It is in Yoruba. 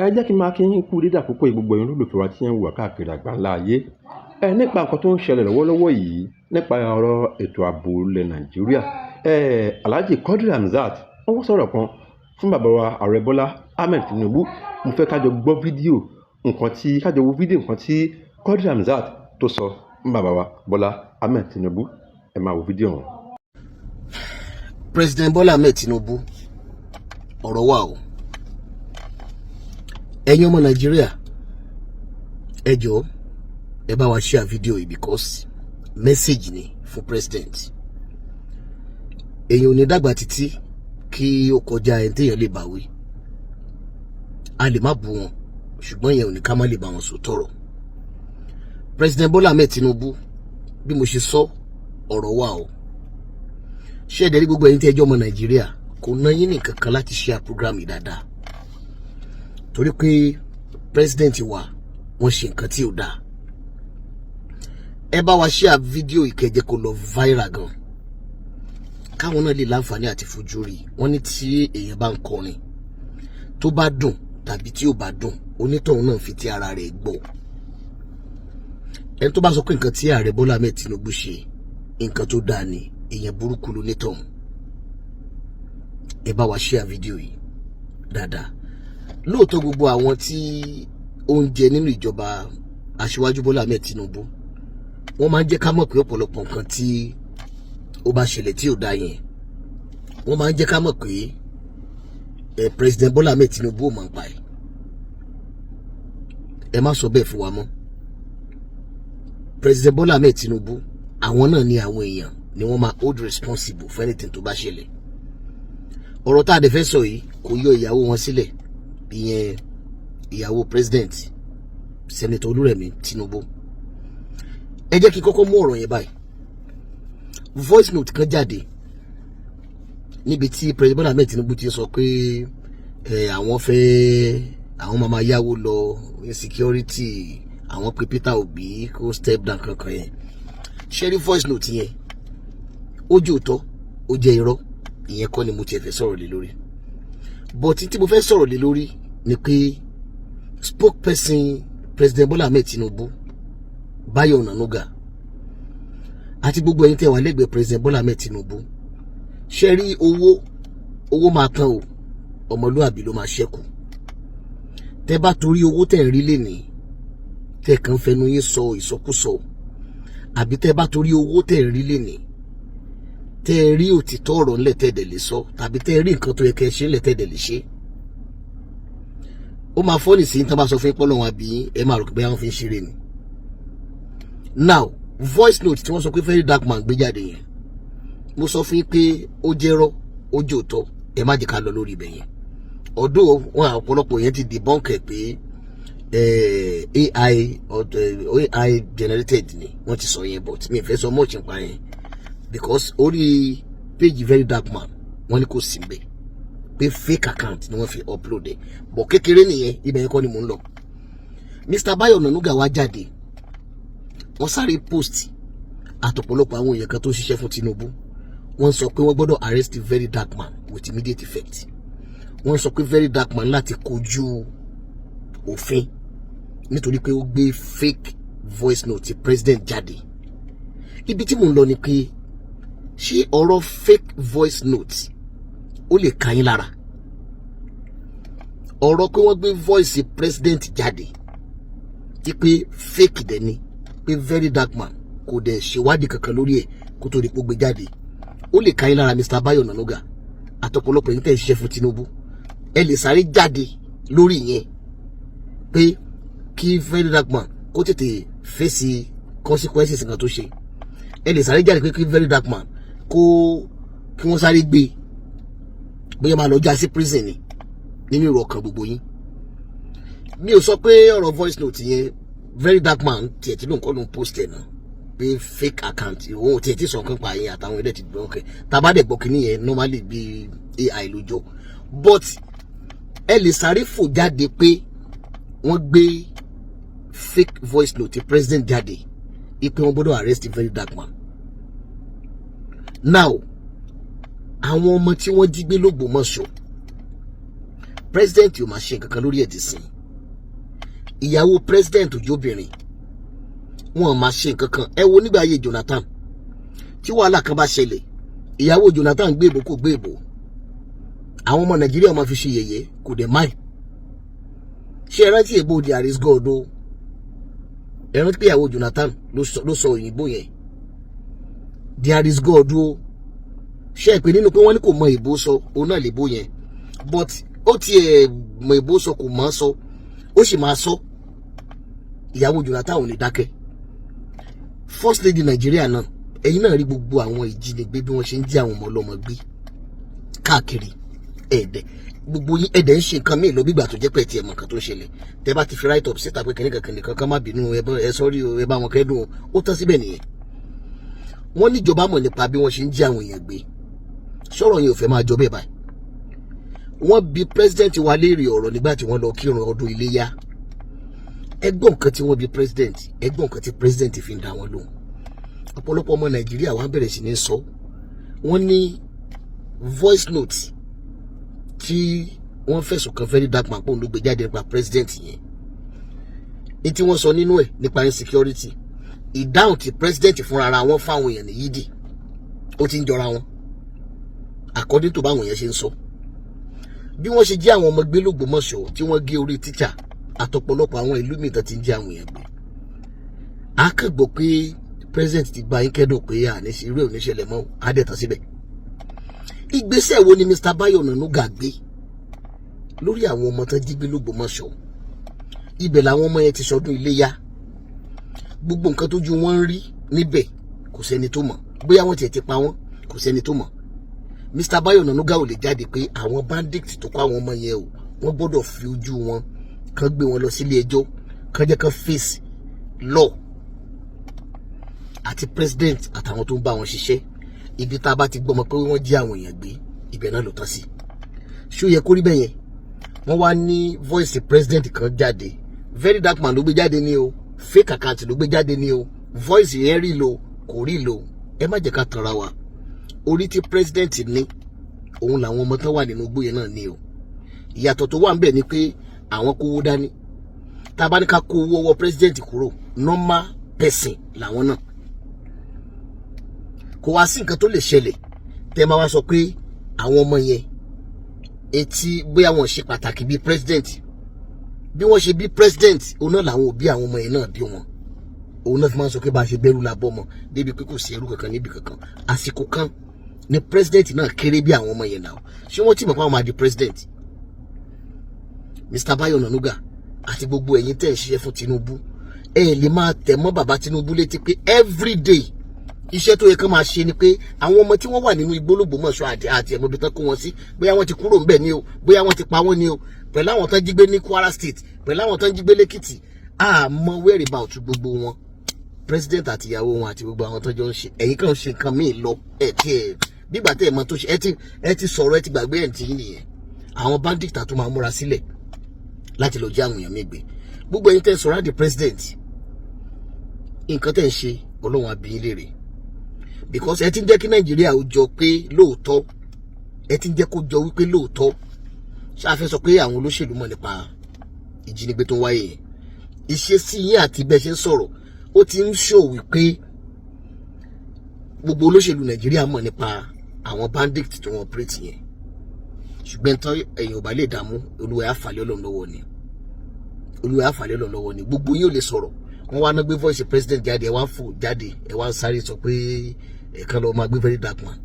Ẹ jẹ́ kí n máa kí yín kú dédé àkókò yìí, gbogbo ẹ̀yin olólùfẹ́ wa tí ẹ̀ ń wò wá káàkiri àgbáńlá ayé. Ẹ nípa nǹkan tó ń ṣẹlẹ̀ lọ́wọ́lọ́wọ́ yìí, nípa ọ̀rọ̀ ètò ààbò ilẹ̀ Nàìjíríà. Alhaji Quadri Hamzat, wọ́n sọ̀rọ̀ kan fún bàbá wa, Ààrẹ Bọ́lá Ahmed Tinubu. Mo fẹ́ ká jọ gbọ́ fídíò nǹkan tí ká jọ wo fídíò nǹkan tí Quadri Hamzat tó sọ fún bàbá wa Bọ́lá Ahmed Tinubu. Ẹ máa wo fídíò ọ̀hún. President Bola Ahmed Tinubu, ọ̀rọ̀ wà o. Ẹ̀yin ọmọ Nàìjíríà, ẹ jọ̀ọ́, ẹ bá wa share fídíò yìí because message ni fún president. Èèyàn ò ní dàgbà títí kí ó kọjá ẹni téèyàn lè bá wí. A lè má bú wọn, ṣùgbọ́n ìyẹn ò ní ká má lè bá wọn sọ tọrọ. President Bola Ahmed Tinubu, bí mo ṣe sọ, ọ̀rọ̀ wà o. Ṣé ẹ dẹ̀ rí, gbogbo ẹ̀yin tí ẹ jẹ́ ọmọ Nàìjíríà, kò ná yín ní kankan láti share program yìí dáadáa, torí pé president wa, wọ́n ṣe nǹkan tí ò dáa. Ẹ bá wa share fídíò ìkẹjẹ kó lọ viral gan, káwọn náà lè láǹfààní àti fojú rí. Wọ́n ní tí èèyàn bá ń kọrin, tó bá dùn tàbí tí ò bá dùn, onítọ̀hún náà fi ti ara rẹ̀ gbọ́. Ẹni tó bá sọ pé nǹkan tí Ààrẹ Bọ́lá Ahmed Tinubu ṣe, nǹkan tó dáa ni, èèyàn burúkú lonítọ̀hún. Ẹ bá wa share fídíò yìí dáadáa. Lóòótọ́, gbogbo àwọn tí ó ń jẹ nínú ìjọba Aṣíwájú Bọ́lá Ahmed Tinubu, wọ́n máa ń jẹ́ ká mọ̀ pé ọ̀pọ̀lọpọ̀ nǹkan tí ó bá ṣẹlẹ̀ tí ò dáa yẹn, wọ́n máa ń jẹ́ ká mọ̀ pé ẹ President Bọ́lá Ahmed Tinubu ò mọ̀ nípa ẹ̀. Ẹ má sọ bẹ́ẹ̀ fún wa mọ́. President Bọ́lá Ahmed Tinubu, àwọn náà ni àwọn èèyàn ni wọ́n máa hold responsible for anything tó bá ṣẹlẹ̀. Ọ̀rọ̀ tá a dẹ̀ fẹ́ sọ yìí kò yọ ìyàwó wọn sílẹ̀, ìyẹn ìyàwó president, Senator Olúrẹ̀mí Tinubu. Ẹ jẹ́ kí n kọ́kọ́ mú ọ̀rọ̀ yẹn báyìí. Voice note kan jáde níbi tí President Bola Ahmed Tinubu ti sọ pé ẹ àwọn fẹ́ àwọn máa yáwó lọ insecurity, àwọn pé Peter Obi kó step down kankan yẹn. Ṣé rí voice note yẹn, ó jẹ́ òótọ́, ó jẹ́ irọ́, ìyẹn kọ́ ni mo tiẹ̀ fẹ́ sọ̀rọ̀ lé lórí. But tí mo fẹ́ sọ̀rọ̀ lé lórí ni pé spokesperson President Bola Ahmed Tinubu, Báyọ̀ Ọ̀nànúgà, àti gbogbo ẹ̀yin tẹ́ wà lẹ́gbẹ̀ẹ́ President Bola Ahmed Tinubu, ṣe rí, owó, owó máa tán o, ọmọlúàbí ló máa ṣẹ́kù. Tẹ́ bá torí owó tẹ́ ń rí lénìí, tẹ́ kàn fẹnu yín sọ ìsọkúsọ, àbí tẹ́ bá torí owó tẹ́ ń rí lénìí, tẹ́ rí òtítọ́ ọ̀rọ̀ ńlẹ̀ tẹ́ dẹ̀ lè sọ, tàbí tẹ́ rí nǹkan tó yẹ kẹ́ ṣe ńlẹ̀ tẹ́ dẹ̀ lè ṣe, ó máa fọ́ nìsín tán bá sọ fún pọ́lọ́ wọn, àbí ẹ máa rò pé àwọn fi ń ṣeré ni. Now, voice note tí wọ́n sọ pé Very Dark Man gbé jáde yẹn, mo sọ fún yín pé ó jẹ́rọ́, ó jẹ́ òótọ́, ẹ má jẹ́ ká lọ lórí ibẹ̀ yẹn. Ọdún wọn, ọ̀pọ̀lọpọ̀ yẹn ti debunk ẹ̀ pé AI generated ni wọ́n ti sọ yẹn, but mi ì fẹ́ sọ much nípa yẹn because orí page Very Dark Man, wọ́n ní kò sí mbẹ̀, pé fake account ni wọ́n fi upload ẹ̀. But kékeré nìyẹn, ibẹ̀ yẹn kọ́ ni mò ń lọ. Mr. Bayo Onanuga wá jáde, wọ́n sáré post àtọ̀pọ̀lọpọ̀ àwọn èèyàn kan tó ń ṣiṣẹ́ fún Tinubu. Wọ́n sọ pé wọ́n gbọ́dọ̀ arrest the Very Dark Man with immediate effect. Wọ́n sọ pé Very Dark Man láti kojú òfin nítorí pé ó gbé fake voice note ti president jáde. Ibi tí mò ń lọ ni pé, ṣé ọ̀rọ̀ fake voice note ó lè ka yín lára? Ọ̀rọ̀ pé wọ́n gbé voice president jáde tí pé fake dẹ̀ ni, pé Very Dark Man kò dẹ̀ ṣèwádìí kankan lórí ẹ̀ kó tó di pé ó gbé jáde, ó lè ka yín lára? Mr. Bayo Onanuga àtọ̀pọ̀lọpọ̀ yín tẹ̀ ń ṣiṣẹ́ fún Tinubu, ẹ lè sáré jáde lórí ìyẹn pé kí Very Dark Man kó tètè fèsì consequences nǹkan tó ṣe. Ẹ lè sáré jáde pé kí Very Dark Man kó kí wọ́n sáré gbé, bóyá máa lọ já sí prison ni. Nínú ìrọ̀ ọkàn gbogbo yín, mi ò sọ pé ọ̀rọ̀ voice note yẹn, Very Dark Man tiẹ̀ tí lóun kọ́ ló ń post ẹ̀ náà pé fake account, òun tiẹ̀ tí sọ nǹkan pa yẹn, àtàwọn ẹ̀dẹ̀ ti gbọ́ ọkẹ́ tá a bá dẹ̀ gbọ́ kínní yẹn, normally bí AI ló jọ. But ẹ lè sáré fò jáde pé wọ́n gbé fake voice note president jáde, ipe wọ́n gbọ́dọ̀ arrest Very Dark Man. Now, àwọn ọmọ tí wọ́n jí gbé lÓgbómọ̀ṣọ́, president yóò máa ṣe nǹkan kan lórí ẹ̀ dì sí. Ìyàwó president ojóbìnrin, wọn máa ṣe nǹkan kan. Ẹ wo nígbà ayé Jonathan, tí wàhálà kan bá ṣẹlẹ̀, ìyàwó Jonathan gbé ìbò, kò gbé ìbò, àwọn ọmọ Nàìjíríà máa fi ṣe yẹ̀yẹ́, kò dẹ̀ máì. Ṣé ẹ rántí èbó "There is God" o? Ẹ rántí pé ìyàwó Jonathan ló sọ òyìnbó yẹn, "There is God" o? Ṣé ẹ pé nínú pé wọ́n ní kò mọ ìbò sọ, òun náà lè bó yẹn, but ó tiẹ̀ mọ ìbò sọ, kò mọ̀ sọ, ó sì máa sọ. Ìyàwó Jonathan ò ní dákẹ́. First Lady Nàìjíríà náà, ẹ̀yin náà rí gbogbo àwọn ìjínigbé, bí wọ́n ṣe ń jí àwọn ọmọ ọlọ́mọ gbé káàkiri. Ẹ̀ẹ́dẹ̀ gbogbo yín ẹ̀dẹ̀ ń ṣe nǹkan míì lọ, bí ìgbà tó jẹ́ pé ẹ̀ tiẹ̀ mọ̀ nǹkan tó ń ṣẹlẹ̀. Tẹ́ bá ti fi write up síta pé kìnìkan kìnìkan kan, má bínú, ẹ sorry o, ẹ bá wọn kẹ́dùn o, ó tán síbẹ̀ nìyẹn. Wọ́n níjọba mọ̀ nípa bí wọ́n ṣe ń jí àwọn èèyàn gbé. Sọ̀rọ̀ yẹn ò fẹ́ máa jọ bẹ́ẹ̀ báyìí. Wọ́n bi president wa léèrè ọ̀rọ̀ nígbà tí wọ́n lọ kírun ọdún iléyá. Ẹ gbọ́ nǹkan tí wọ́n bi president, ẹ gbọ́ nǹkan tí president fi ń dá wọn lóhùn. Ọ̀pọ̀lọpọ̀ ọmọ Nàìjíríà wá bẹ̀rẹ̀ sí ní sọ, wọ́n ní voice note tí wọ́n fẹ̀sùn kàn Very Dark Man pòun ló gbé jáde nípa president yẹn, ní tí wọ́n sọ nínú ẹ̀ nípa insecurity, ìdáhùn tí president fúnra ara wọn fáwọn èèyàn ní yídì, ó ti ń jọra wọn according to báwọn èèyàn ṣe ń sọ. Bí wọ́n ṣe jí àwọn ọmọ gbé l'Ógbómọ̀ṣọ́, tí wọ́n gé orí tíṣà, àtọ̀pọ̀lọpọ̀ àwọn ìlú mìíràn ti ń jí àwọn èèyàn gbé, a kàn gbọ́ pé president ti gba yín kẹ́dùn pé àní irú ẹ̀ ò ní ṣẹlẹ̀ mọ́, àdẹ̀tàn síbẹ̀. Ìgbésẹ̀ wo ni Mr. Bayo Onanuga gbé lórí àwọn ọmọ tán jí gbé l'Ógbómọ̀ṣọ́? Ibẹ̀ làwọn ọmọ yẹn ti sọdún iléyá. Gbogbo nǹkan tójú wọn ń rí níbẹ̀, kò sẹ́ni tó mọ̀ bóyá wọ́n tiẹ̀ ti pa wọ́n, kò sẹ́ni tó mọ̀. Mr. Bayo Onanuga ò lè jáde pé àwọn bandit tó kó àwọn ọmọ yẹn o, wọ́n gbọ́dọ̀ fi ojú wọn, kán gbé wọn lọ sílé ẹjọ́, kán jẹ́ kán face law, àti president àtàwọn tó ń bá wọn ṣiṣẹ́. Ibi tá a bá ti gbọ́mọ pé wọ́n jí àwọn èèyàn gbé, ibẹ̀ náà ló tán sí. Ṣó yẹ kó rí bẹ́ẹ̀ yẹn? Wọ́n wá ní voice president kan jáde. Very Dark Man ló gbé jáde ní o, fake account ló gbé jáde ní o, voice yẹn rí lo, kò rí lo. Ẹ má jẹ́ ká tanra wa. Orí tí president ní, òun làwọn ọmọ tán wà nínú igbó yẹn náà ní o. Ìyàtọ̀ tó wà ń bẹ̀ ni pé àwọn kówó dání. Tá a bá ní ká kó owó ọwọ́ president kúrò, normal person làwọn náà. Kò wá sí nǹkan tó lè ṣẹlẹ̀ tẹ́ máa wá sọ pé àwọn ọmọ yẹn etí bóyá wọn ṣe pàtàkì bíi president. Bí wọ́n ṣe bí president, òun náà làwọn òbí àwọn ọmọ yẹn náà bí wọn. Òun náà fi máa ń sọ pé bá a ṣe bẹ́rù la bọ́ ọmọ débi pé kò sí ẹrú kankan níbi kankan. Àsìkò kan ni president náà kéré bí àwọn ọmọ yẹn náà. Ṣé wọ́n ti mọ̀ pé àwọn máa di president? Mr. Bayo Onanuga àti gbogbo ẹ̀yin tẹ́ ẹ̀ ń ṣiṣẹ́ fún Tinubu, ẹ lè máa tẹ̀ mọ́ bàbá Tinubu létí pé everyday, iṣẹ́ tó yẹ kán máa ṣe ni pé àwọn ọmọ tí wọ́n wà nínú igbó l'Ógbómọ̀ṣọ́ àti ẹ̀mọ́bi tán kó wọn sí, bóyá wọ́n ti kúrò ńbẹ̀ ni o, bóyá wọ́n ti pa wọ́n ni o, pẹ̀lú àwọn tán jí gbé ní Kwara State, pẹ̀lú àwọn tán jí gbé lẹ́kìtì, àmọ́ whereabout gbogbo wọn, president àti ìyàwó wọn àti gbogbo àwọn tó jọ ń ṣe. Ẹ̀yin kàn ń ṣe nǹkan míì lọ. Ẹ̀ tí ẹ̀ bígbà tẹ́ ẹ̀ mọ tó ṣe, ẹ ti sọ̀rọ̀, ẹ ti gbàgbé ẹ̀ tí yín nìyẹn. Àwọn bandit tó máa múra sílẹ̀ láti lọ jí àwọn èèyàn mi gbé. Gbogbo ẹ̀yin tẹ́ sọ̀rọ̀ àdì president, nǹkan tẹ́ ń ṣe, Ọlọ́run á bi yín léèrè, because ẹ ti ń jẹ́ kí Nàìjíríà ó jọ pé lóòótọ́, ẹ ti ń jẹ́ kó jọ wípé lóòótọ́ ṣáfẹ́ sọ pé àwọn olóṣèlú mọ̀ nípa ìjínigbé tó ń wáyé yẹn. Ìṣesí yín àti bẹ́ẹ̀ ṣe ń sọ̀rọ̀, ó ti ń ṣò wípé gbogbo olóṣèlú Nàìjíríà mọ̀ nípa àwọn bandit tó wọ́n operate yẹn. Ṣùgbọ́n tán ẹ̀yìn ò bá lè dààmú, Olúwa á fàlẹ́ Ọlọ́run lọ́wọ́ ni, Olúwa á fàlẹ́ Ọlọ́run lọ́wọ́ ni. Gbogbo yín ò lè sọ̀rọ̀. Wọ́n wá ná gbé voice president jáde, ẹ wá ń fò jáde, ẹ wá ń sáré sọ pé ẹ̀kan lọ́ọ́ máa gbé Very Dark Man.